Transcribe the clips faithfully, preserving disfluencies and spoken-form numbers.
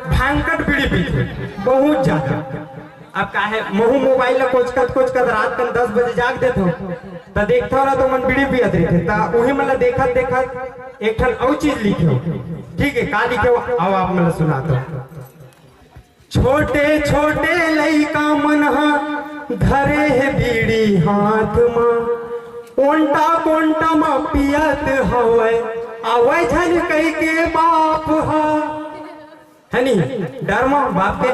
भयंकर बीड़ी पीथे, बहुत ज्यादा। अब काहे महू मोबाइल ला कोचकत कोचकत रात कन दस बजे जाग देथव, त देखथव ना तो मन बीड़ी पियत रहिथे, त उही मन ला देखत देखत एक ठन अउ चीज लिखे हो। ठीक है, का लिखे हो? आओ आप मन ला सुनात हव। छोटे छोटे लइका मन ह धरे हे बीड़ी हाथ म, ओंटा कोंटा म पियत हवय, आवय झन कहिके बाप ह। है नी, डर म बाप के।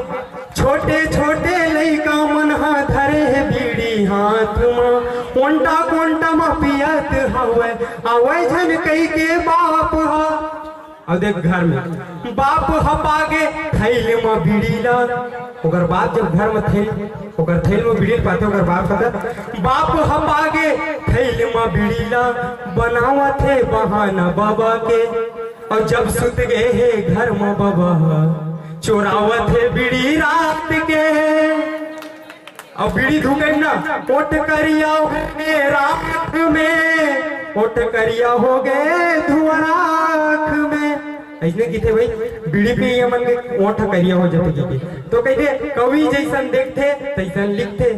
छोटे छोटे लइका मन ह धरे हे बीड़ी हाथ म, ओंटा कोंटा म पियत हवय, आवय झन कहिके बाप ह। अउ देख घर में बाप ह पागे थैल म बीड़ी ला, ओकर बाप जब घर म थैल, ओकर थैल म बीड़ी पाथे, ओकर बाप कहता, बाप ह पागे थैल म बीड़ी ला, बनावत हे बहाना बाबा के। अउ जब सुत गए हे घर म बाबा ह, चोरावत हे बीड़ी रात के। अउ बीड़ी धुके ना, ओठ करिया होगे राख में, ओठ करिया होगे धुआं राख में। अइसने किथे भाई, बीड़ी पी ये मन के ओठ करिया हो जाथे किथे। तो कहिथे, कवि जइसन देखथे, तइसन लिखथे।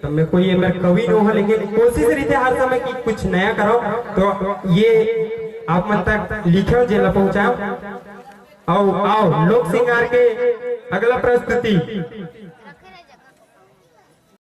तब मैं कोई एमर कवि नो हो, लेकिन कोशिश रहिथे हर समय कि कुछ नया करो। तो ये आप मन तक लिखे हो, जेला पहुंचाओ। आओ, आओ, लोक सिंगार के अगला प्रस्तुति।